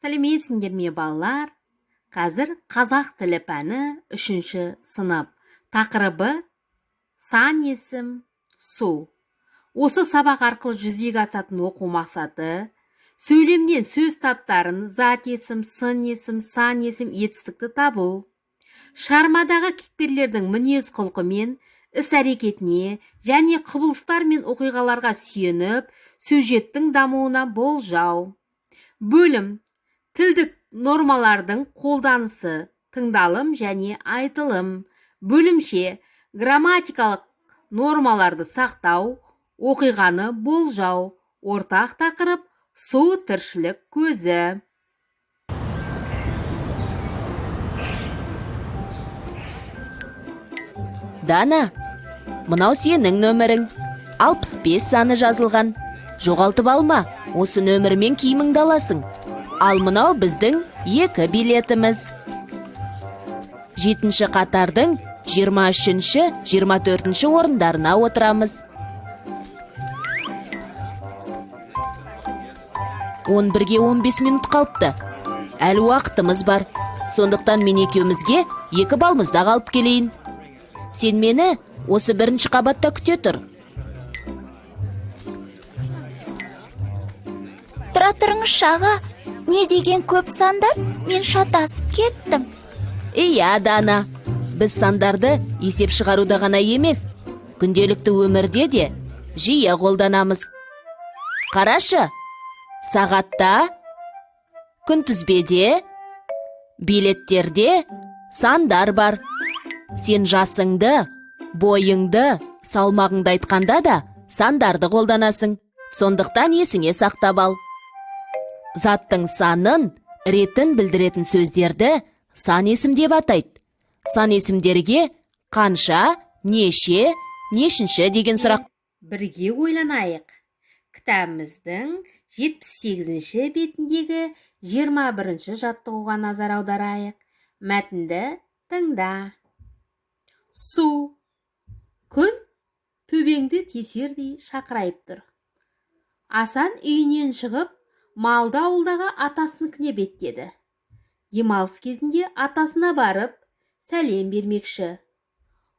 Сәлеметсіңдер ме, балалар? Қазір қазақ тілі пәні, үшінші сынып. Тақырыбы: сан есім, су. Осы сабақ арқылы жүзеге асатын оқу мақсаты: сөйлемнен сөз таптарын, зат есім, сын есім, сан есім, етістікті табу. Шығармадағы кейіпкерлердің мінез құлқы мен іс-әрекетіне және құбылыстар мен оқиғаларға сүйеніп, сюжеттің дамуына болжау. Бөлім: тілдік нормалардың қолданысы, тыңдалым және айтылым. Бөлімше: грамматикалық нормаларды сақтау, оқиғаны болжау. Ортақ тақырып: су — тіршілік көзі. Дана, мынау сенің нөмірің. 65 саны жазылған. Жоғалтып алма, осы нөмірмен киіміңді аласың. Ал мынау біздің екі билетіміз. Жетінші қатардың 23-ші, 24-ші орындарына отырамыз. 11-ге 15 минут қалыпты. Әлі уақытымыз бар. Сондықтан мен екеумізге екі балмұздақ алып келейін. Сен мені осы бірінші қабатта күте тұр. Тұра тұрыңызшы, аға, не деген көп сандар, мен шатасып кеттім. Иә, Дана. Біз сандарды есеп шығаруда ғана емес, күнделікті өмірде де жиі қолданамыз. Қарашы, сағатта, күнтізбеде, билеттерде сандар бар. Сен жасыңды, бойыңды, салмағыңды айтқанда да сандарды қолданасың. Сондықтан есіңе сақтап ал. Заттың санын, ретін білдіретін сөздерді сан есім деп атайды. Сан есімдерге қанша, неше, нешінші деген сұрақ Бірге ойланайық. Кітабымыздың 78-ші бетіндегі 21-ші жаттығуға назар аударайық. Мәтінді тыңда. Су. Күн төбеңді тесердей шақырайып тұр. Асан үйінен шығып, малды ауылдағы атасыныкіне беттеді. Демалыс кезінде атасына барып, сәлем бермекші.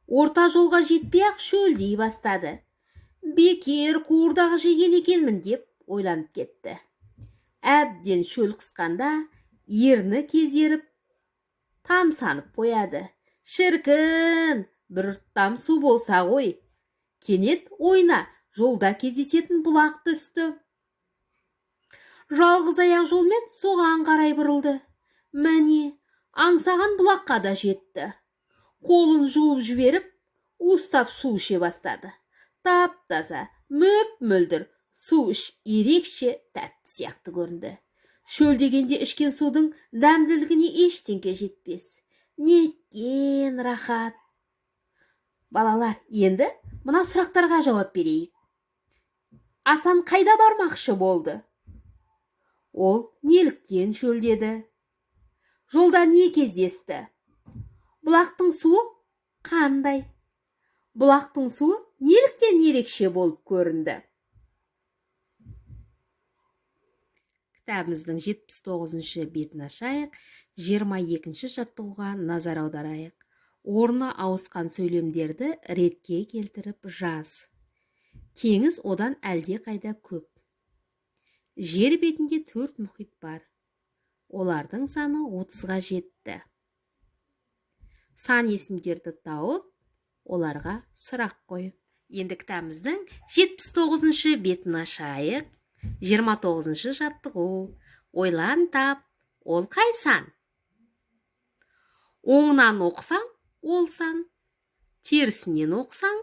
Орта жолға жетпей-ақ шөлдей бастады. Бекер қуырдақ жеген екенмін деп ойланып кетті. Әбден шөл қысқанда ерні кезеріп, тамсанып қояды. Шіркін, бір ұрттам су болса ғой. Кенет ойына жолда кездесетін бұлақ түсті. Жалғыз аяқ жолмен соған қарай бұрылды. Міне, аңсаған бұлаққа да жетті. Қолын жуып жіберіп, уыстап су іше бастады. Тап-таза, мөп-мөлдір су іш ерекше тәтті сияқты көрінді. Шөлдегенде ішкен судың дәмділігіне ештеңке жетпес. Неткен рахат! Балалар, енді мына сұрақтарға жауап берейік. Асан қайда бармақшы болды? Ол неліктен шөлдеді? Жолда не кездесті? Бұлақтың суы қандай? Бұлақтың суы неліктен ерекше болып көрінді? Кітабымыздың 79-шы бетін ашайық, 22-ші жаттығуға назар аударайық. Орны ауысқан сөйлемдерді ретке келтіріп жаз. Теңіз одан әлде қайда көп. Жер бетінде төрт мұхит бар. Олардың саны 30-ға жетті. Сан есімдерді тауып, оларға сұрақ қой. Енді кітабымыздың 79-шы бетін ашайық. 29-шы жаттығу. Ойлан тап, ол қай сан? Оңынан оқысаң, ол сан. Терісінен оқысаң,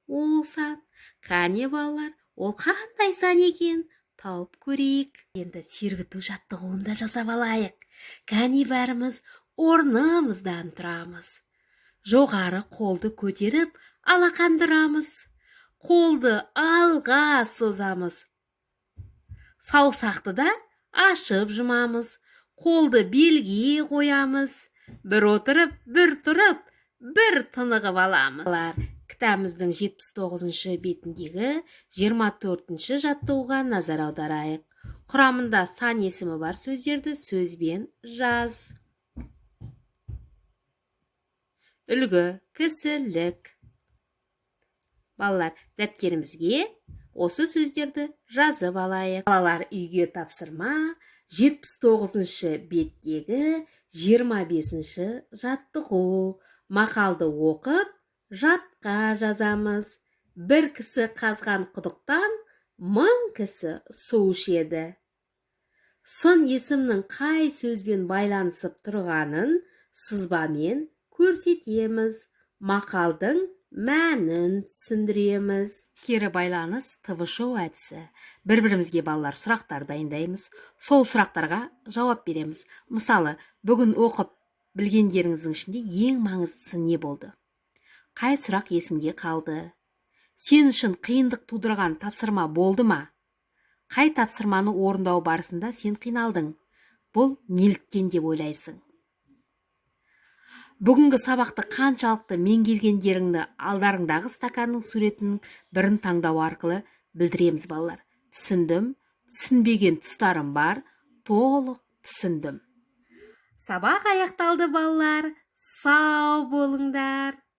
ол сан. Қане, балалар, ол қандай сан екен? Тауып көрейік. Енді сергіту жаттығуын да жасап алайық. Кәне, бәріміз орнымыздан тұрамыз. Жоғары қолды көтеріп, алақандырамыз. Қолды алға созамыз. Саусақты да ашып жұмамыз. Қолды белге қоямыз. Бір отырып, бір тұрып, бір тынығып аламыз. Кітабымыздың 79-шы бетіндегі 24-ші жаттығуға назар аударайық. Құрамында сан есімі бар сөздерді сөзбен жаз. Үлгі: кісілік. Балалар, дәптерімізге осы сөздерді жазып алайық. Балалар, үйге тапсырма: 79 беттегі 25 жаттығу. Мақалды оқып, жатқа жазамыз. Бір кісі қазған құдықтан мың кісі су ішеді. Сын есімнің қай сөзбен байланысып тұрғанын сызбамен көрсетеміз. Мақалдың мәнін түсіндіреміз. Кері байланыс ТВ шоу әдісі. Бір бірімізге, балалар, сұрақтар дайындаймыз, сол сұрақтарға жауап береміз. Мысалы, бүгін оқып білгендеріңіздің ішінде ең маңыздысы не болды? Қай сұрақ есіңде қалды? Сен үшін қиындық тудырған тапсырма болды ма? Қай тапсырманы орындау барысында сен қиналдың? Бұл неліктен деп ойлайсың? Бүгінгі сабақты қаншалықты меңгергендеріңді алдарыңдағы стаканның суретінің бірін таңдау арқылы білдіреміз, балалар. Түсіндім, түсінбеген тұстарым бар, толық түсіндім. Сабақ аяқталды, балалар. Сау болыңдар.